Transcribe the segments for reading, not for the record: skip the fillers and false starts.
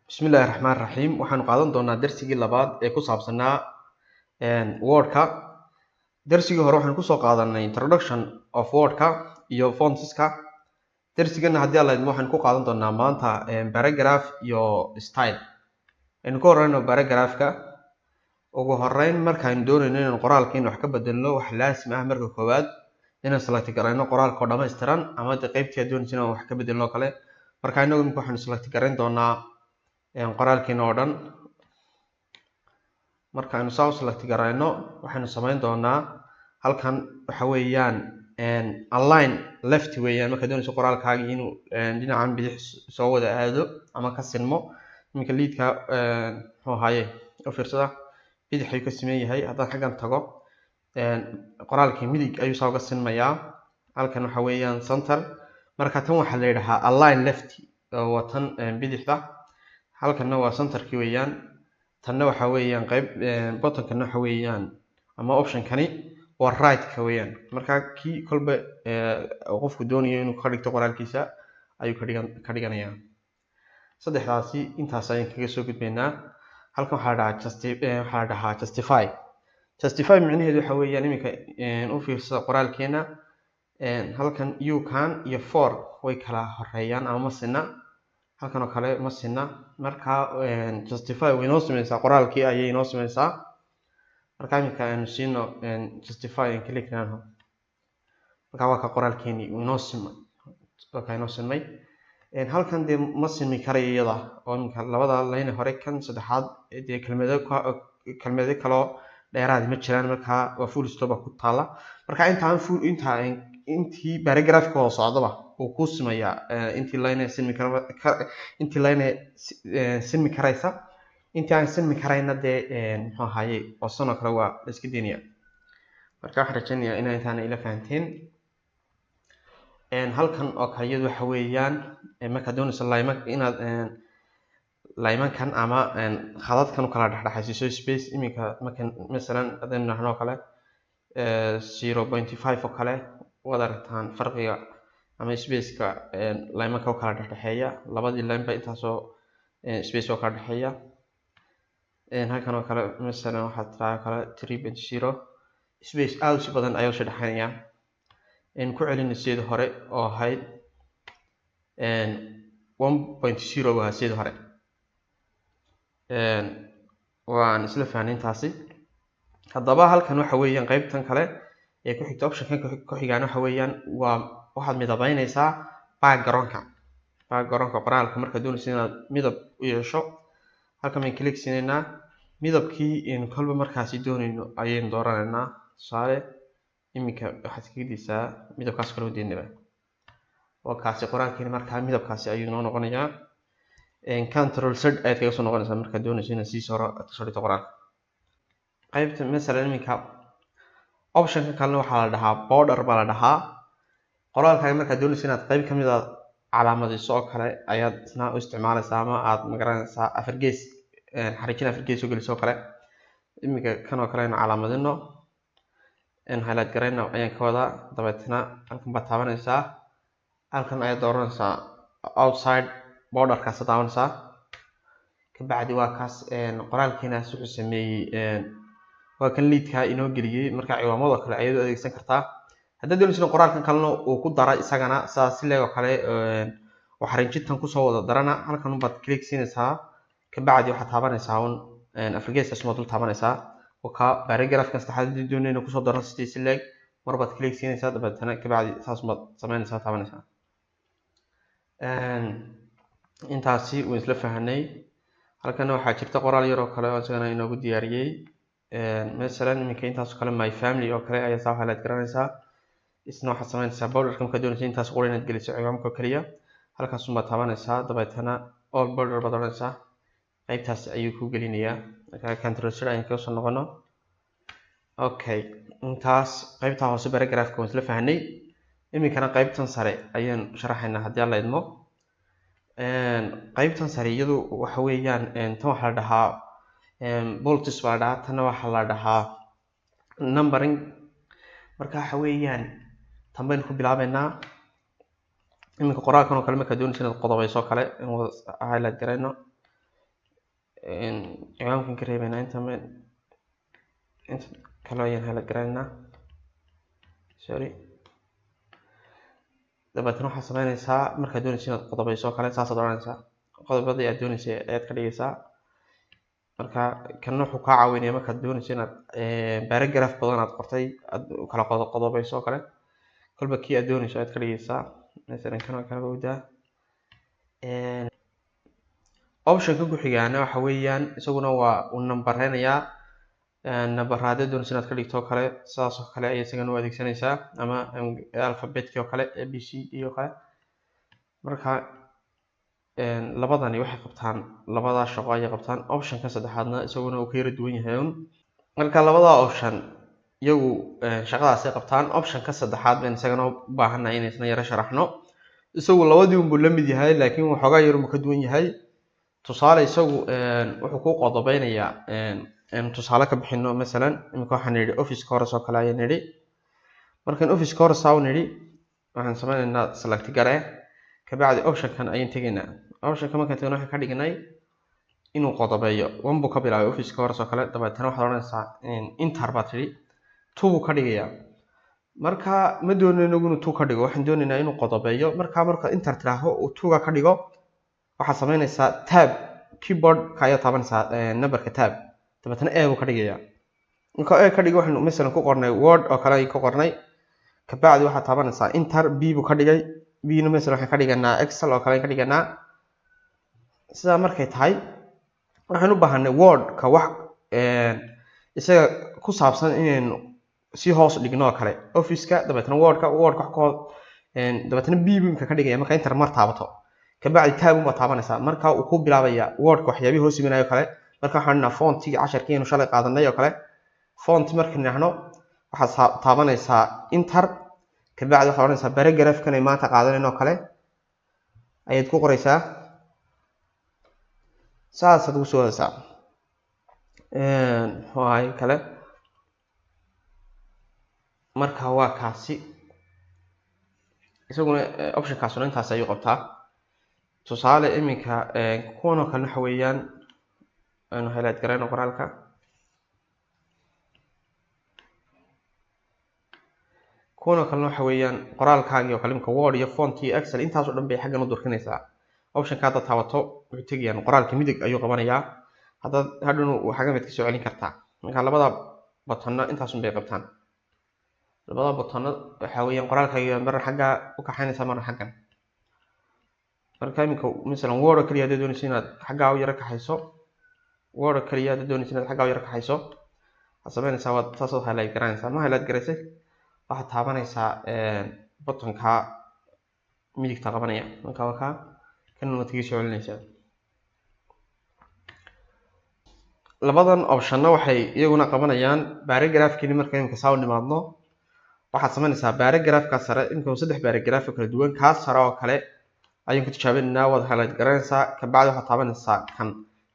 Bismillahi Raxmaan Raxiim. Waxaanu qaadan doonaa darsigii labaad ee ku saabsanaa Wordka. Darsigii hore waxaanu kusoo qaadanay introduction of Wordka iyo fontska. Darsigana, haddii Alla idmo, waxaanu ku qaadan doonaa maanta paragraph iyo style. Aynu ka horeyno paragraphka. Ugu horeyn, markaaynu doonayno inaan qoraalka wax ka bedelno, wax laasim ah marka koowaad inaan select garayno qoraalka oo dhammaystiran, ama de qeybtii aad doonaysa inaan wax ka bedelno oo kale. Marka inagu imika waxaanu select garayn doonaa qoraalkeena oo dhan. Marka aynu saa u select garayno, waxaynu samayn doonaa halkan waxa weeyaan align left weeyaan. Markaad doonayso qoraalkaaga inuu dhinacan bidix soo wada aado ama ka sinmo, iminka liidka, muxuu ahaaye, u fiirsada, bidix ayuu ka siman yahay. Haddaan xaggan tago, qoraalkii midig ayuu saa uga sinmayaa. Halkan waxa weeyaan center. Marka tan waxaa la yidhahaa align left, waa tan bidixda. Halkanna waa centerkii weeyaan. Tanna waxa weeyaan qayb buttonkana waxa weeyaan ama optionkani waa right-ka weeyaan. Marka kii kolba qofku doonayo inuu ka dhigto qoraalkiisa ayuu ka dhiganayaa. Saddexdaasi intaas ayaan kaga soo gudbaynaa. Halkan waxaa la dhahaa justify. Justify micnaheedu waxa weeyaan, iminka u fiirsada qoraalkeena, halkan you can iyo for way kala horeeyaan ama ma sina. Halkan oo kale ma sina. Marka justify way inoo sameysaa, qoraalkii ayay inoo sameysaa. Marka iminka aynu siino justify and click nano. Marka waa ka qoraalkeeni inoo simay, waa ka inoo simay. Halkan dee ma simi karayo iyada oo iminka labada line hore, kan saddexaad dee kelmado kaloo dheeraad ma jiraan. Marka waa full stop ku taala. Marka intaan full intaa intii paragraphka oo socdaba uu ku simayaa intii line sinmi kara, intii line sinmi karaysa. Intii aan sinmi karayna dee, muxuu ahaye, oo sanoo kale waa la iska daynaya. Marka waxaan rajaynayaa inaa intaana ila fahanteen. Halkan oo kale iyadu waxa weeyaan markaad doonayso line inaad laymankan ama khadadkan u kala dhexdhexaysiiso space. Iminka markan masalan haddaynu nahno oo kale 0.5 oo kale, waad aragtaan farqiga ama spaceka laymanka u kala dhexdhexeeya. Labadii line ba intaasoo space oo kala dhexeeya. Halkan oo kale masalan waxaad tiraa kale 3.0, space aada u si badan ayaa usii dhexeynaya. Aynu ku celino sidii hore oo ahayd 1.0 waa sidii hore. Waan isla fahnay intaasi. Haddaba halkan waxa weeyaan qeybtan kale ee ku xigta, optionkan ku xigaan waxa weeyaan waa waxaad midabeynaysaa backgroundka, backgroundka qoraalka. Markaad doonaysa inaad midab u yeesho, halkan bayn click siinaynaa. Midabkii aynu kolba markaasi doonayno ayaynu dooranaynaa. Tusaale, iminka waxaad iskaga daysaa midabkaas kale udeynaba, waa kaasi qoraalkeeni. Markaa midabkaasi ayuu noo noqonayaa. Control Z ayaad kaga soo noqonaysaa markaad doonayso inaad sii hore aad kasoo dhigto qoraalka. Qaybta masalan iminka optionka kalena waxaa la dhahaa border baa la dhahaa. Qoraalkaaga markaad doonayso inaad qayb kamid a calaamadiso oo kale ayaad isna u isticmaalaysaa, ama aad magaranaysaa afar gees, xariijin afar gees u geliso oo kale. Iminka kan oo kale aynu calaamadino, highlight garayno ayaan ka wadaa. Dabeetna halkan baad taabanaysaa, halkan ayaad dooranaysaa, outside borderkaas taabanaysaa. Kabacdi waa kaas qoraalkiinaas wuxuu sameeyey, waa kan liidkaa inoo geliyey. Marka ciwaamado kale ayaad u adeegsan kartaa. Haddaad doonayso in qoraalkan kalena uu ku dara isagana sidaas si leeg oo kale oo xariijintan kusoo wada darana, halkan unbaad click siinaysaa. Kabacdi waxaad taabanaysaa un afargeeskaas umaad dul taabanaysaa. Ka paragraphkan saddexaad haddii doonayno kusoo daro sidii si leeg, mar baad click siinaysaa, dabeetana kabacdi saas umaad samaynaysaa, taabanaysaa. Intaasi waan isla fahanay. Halkana waxaa jirta qoraal yar oo kale oo isagana inoogu diyaariyey. Masalan iminka intaas oo kale, my family oo kale ayaa saa highlight garanaysaa. Isna waxaad samaynaysaa borderka markaad doonaysa intaas qura inaad geliso ciwaanka oo keliya, halkaas unbaad taabanaysaa, dabeetana all border baad odhanaysaa, qaybtaas ayuu ku gelinayaa. Marka Control Z ayaan kaga soo noqono. Okay, intaas qaybta hoose paragraphka waan isla fahanay. Iminkana qaybtan sare ayaan sharaxaynaa, haddii Alla idmo. Qaybtan sare iyadu waxa weeyaan tan waxaa la dhahaa bullets baa la dhahaa, tanna waxaa la dhahaa numbering. Marka waxa weeyaan tan baynu ku bilaabeynaa. Iminka qoraalkan oo kale markaad doonaysa inaad qodobayso kale, in wada highlight garayno. Ciwaankan ka reebaynaa, inta inta kale ayaan highlight garaynaa, sorry. Dabeetana waxaad sameynaysaa, markaad doonaysa inaad qodobayso kale, saasaad odhanaysaa, qodobadii aad dooneysay ayaad ka dhigaysaa. Marka kanna wuxuu kaa caawinaya markaad doonayso inaad paragraph badan aad qortay, aad kala qodobayso oo kale, kolba kii aad doonayso ayaad ka dhigaysaa. Masalan kan oo kale udaa. Optionka ku xigaana waxa weeyaan isaguna waa uu nambareynayaa. Nambaraadyo doonayso inaad ka dhigto oo kale, sidaas oo kale ayay isagana u adeegsanaysaa, ama alphabetkii oo kale, A B C D oo kale. Marka labadani waxay qabtaan, labadaa shaqo ayay qabtaan. Optionka saddexaadna isaguna uu ka yara duwan yahay un. Marka labadaa option iyagu shaqadaasay qabtaan. Optionka saddexaad bayn isagana u baahannahay inay isna yara sharaxno. Isagu labadii unbuu la mid yahay, laakiin waxoogaa yar unbuu ka duwan yahay. Tusaale, isagu wuxuu ku qodobeynayaa, tusaale ka bixino, masalan imika waxaan nidhi Office Course oo kale ayaan nidhi. Markaan Office Course aa nidhi, waxaan sameynaynaa select gare, kabacdi optionkan ayaan tegaynaa. Optionka markaan tegno, waxaan ka dhignay inuu qodobeeyo. One buu ka bilaabay Office Course oo kale. Dabeetana waxaad odhanaysaa enter baa tidhi, two buu ka dhigayaa. Marka ma doonayno inuu two ka dhigo, waxaan doonaynaa inuu qodobeeyo. Marka marka enter tidhaaho uu two-ga ka dhigo, waxaad sameynaysaa tab, keyboard-ka ayaa taabanaysaa numberka tab, dabeetana A buu ka dhigayaa. Marka A ka dhigo, waxaynu masalan ku qornay Word oo kale ayaan ku qornay. Kabacdi waxaad taabanaysaa enter, B buu ka dhigay. B na masalan waxaan ka dhiganaa Excel oo kale ayaan ka dhiganaa. Sidaa markay tahay, waxaan u baahanay Word-ka wax isaga ku saabsan inaynu si hoos dhigno oo kale Office-ka, dabeetana Word-ka, Word-ka wax ka hoos, dabeetana B buu imika ka dhigaya. Marka enter mar taabato, kabacdi tab unbaad taabanaysaa, marka uu ku bilaabaya Word-ka waxyaabihii hoos imanayo kale. Marka waxaan idhahnaa fontiga casharkii aynu shalay qaadanay oo kale. Font markaan idhaahno, waxaad taabanaysaa enter, kabacdi waxaad odhanaysaa paragraphkan ay maanta qaadanayno oo kale ayaad ku qoraysaa. Saasaad ugu soo wadaysaa. Muxuu ahay kale? Marka waa kaasi isaguna, optionkaasuna intaas ayuu qabtaa. Tusaale, iminka kuwan oo kale waxa weeyaan aynu highlight garayno qoraalka. Kuwan oo kalena waxa weeyaan qoraalkaagii oo kale, iminka Word iyo font iyo Excel, intaas oo dhan bay xaggan u durkinaysaa. Optionka haddaad taabato, wuxuu tegayaan qoraalka midig ayuu qabanayaa. Haddaad hadhowna xaggan baad kasoo celin kartaa. Marka labada button-na intaasun bay qabtaan. Labada button-na waxa weeyaan qoraalkaaga marna xagga u kaxaynaysaa, marna xaggan. Marka iminka masalan Word oo kaliya haddaad doonayso inaad xaggaa u yaro kaxayso, Word oo kaliya haddaad doonayso inaad xaggaa u yaro kaxayso, waxaad samaynaysaa waad saasaad highlight garanaysaa. Ma highlight garaysay, waxaad taabanaysaa buttonka midigta qabanaya. Marka waa kaa kan, waad kaga soo celinaysaa. Labadan optionna waxay iyaguna qabanayaan paragraphkiini. Marka imika saa u nimaadno, waxaad samaynaysaa paragraphka sare. Imika waa saddex paragraph oo kala duwan. Kaas sare oo kale ayaan ku tijaabinaynaa. Waad highlight garanaysaa, kabacdi waxaad taabanaysaa kan.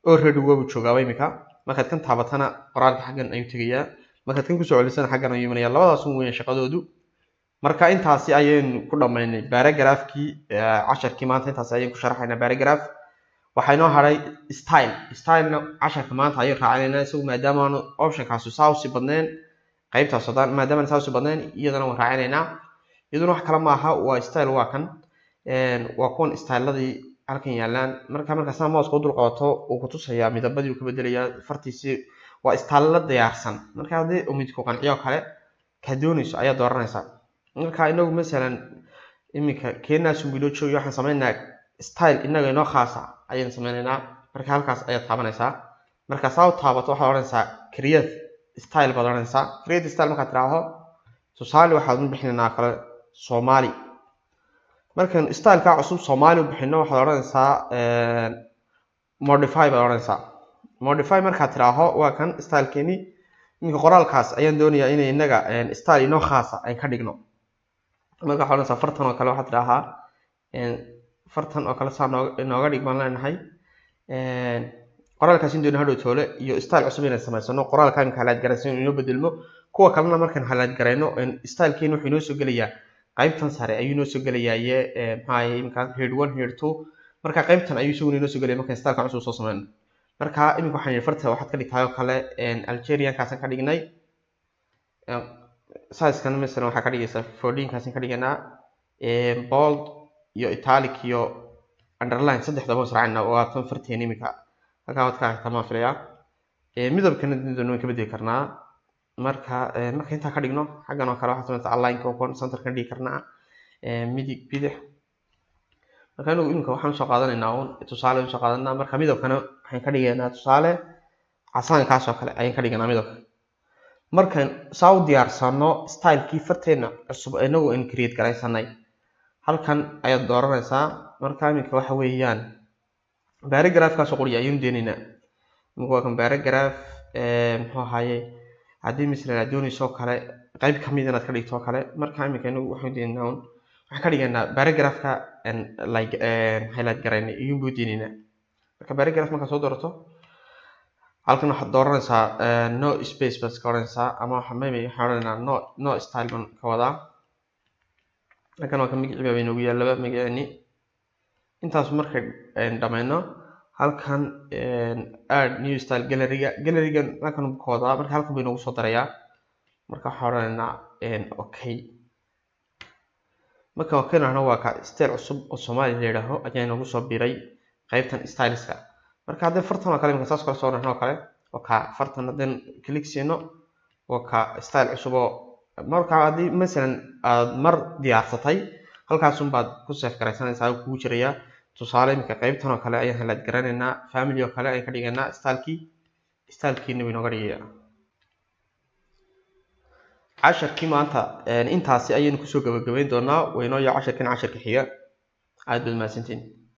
Already waabu joogaaba imika. Markaad kan taabatana, qoraalka xaggan ayuu tegayaa. Markaad kan kusoo celisana, xaggan ayuu imanaya. Labadaas un weeyaan shaqadoodu. Marka intaasi ayaynu ku dhammaynay paragraphkii. Casharkii maanta intaasi ayaynu ku sharaxaynaa paragraph. Waxaa inoo hadhay style. Stylena casharka maanta ayaynu raacinaynaa isagu, maadaama aanu optionkaasu saa usii badnayn qaybtaas haddaan, maadaama saa usii badnayn, iyadana waan raacinaynaa. Iyaduna wax kale maaha, waa style. Waa kan, waa kuwan styladii halkan yaalaan. Marka markaa mouse u dul qabato, uu kutusayaa midabadii uu ka bedelayaa fartiisii. Waa stylo diyaarsan. Marka haddii uu midku qanciyo kale kaa doonayso ayaa dooranaysaa. Marka inagu masalan iminka keenaasun biloo joogi, waxaan sameynaynaa style inaga inoo khaasa ayaan sameynaynaa. Marka halkaas ayaad taabanaysaa. Marka saa u taabato, waxaad odhanaysaa create style baad odhanaysaa. Create style markaad tidhaahdo, tusaale waxaad u bixinaynaa kale Soomaali. Markaan styleka cusub Soomaali u bixino, waxaad odhanaysaa modify baad odhanaysaa. Modify markaad tidhaaho, waa kan stylekeeni. Iminka qoraalkaas ayaan doonayaa inay inaga style inoo khaasa ay ka dhigno. Marka waxaad odhanaysaa fartan oo kale, waxaad tidhaahaa fartan oo kale saa inooga dhig baan leenahay. Qoraalkaas in doona hadhow toole iyo style cusub inaan samaysano. Qoraalka imika highlight garaysan inoo bedelmo. Kuwa kalena markaan highlight garayno, stylekeeni wuxuu inoo soo gelayaa qaybtan sare ayuu inoo soo gelayaa. Ye maxaa ahaye, iminka head one, head two, marka qaybtan ayuu isaguna inoo soo gelaya markaan stylekan cusub soo sameyno. Marka iminka waxaan yidhi farta waxaad ka dhigtahay oo kale Algerian-kaasaan ka dhignay. Size-kan masalan waxaa ka dhigaysaa 14-kaasaan ka dhiganaa. Bold iyo italic iyo underline saddexdaba israacina. Waa tan farteen iminka halkaa waad ka aragtaa maan filayaa. Midabkana doon waan ka bedeli karnaa. Marka intaa ka dhigno, xaggan oo kale waxaad samaysaa align-ka oo kuwan center ka dhigi karnaa, midig, bidix. Marka inagu iminka waxaan usoo qaadanaynaa uun tusaale usoo qaadanaa. Marka midabkana waxaan ka dhigaynaa tusaale casaankaas oo kale ayaan ka dhiganaa midabka. Markaan saa u diyaarsano style-kii farteena cusub inagu aan create garaysanay, halkan ayaad dooranaysaa. Marka iminka waxa weeyaan paragraph-kaas oo qoriya ayaynu deenaynaa. Iminka waa kan paragraph. Muxuu ahaaye, haddii masalan aad doonayso oo kale qayb kamid inaad ka dhigto oo kale. Marka iminka inagu waxaan deenaynaa un waxaan ka dhigaynaa paragraph-ka like highlight garaynay iyuun buu deenaynaa. Marka paragraph markaad soo doorato, halkan waxaad dooranaysaa no space baad iska odhanaysaa, ama waxa maybe waxaan odhanaynaa no style baan ka wadaa. Halkan waa ka magicii baa inoogu yaalaba magaceeni. Intaas markay dhammayno, halkan add new style gallery-ga, gallery-gan halkan buu ka wadaa. Marka halkan buu inoogu soo darayaa. Marka waxaan odhanaynaa okay. Marka okay nahno, waa ka style cusub oo Soomaali la yidhaaho ayaa inoogu soo biiray qaybtan styles-ka. Marka haddii fartan oo kale imika saas kale soo nahno oo kale, waa ka fartan. Haddaan click siino, waa ka style cusub oo. Marka haddii masalan aad mar diyaarsatay, halkaasun baad ku save garaysanaysaa oo kugu jirayaa. Tusaale iminka qaybtan oo kale ayaan highlight garanaynaa, family oo kale ayaan ka dhigaynaa style-kii, style-kiina wuu inooga dhigayaa. Casharkii maanta intaasi ayaynu kusoo gabagabayn doonaa. Waynoo iyo casharkan casharka xiga. Aad baad mahadsantiin.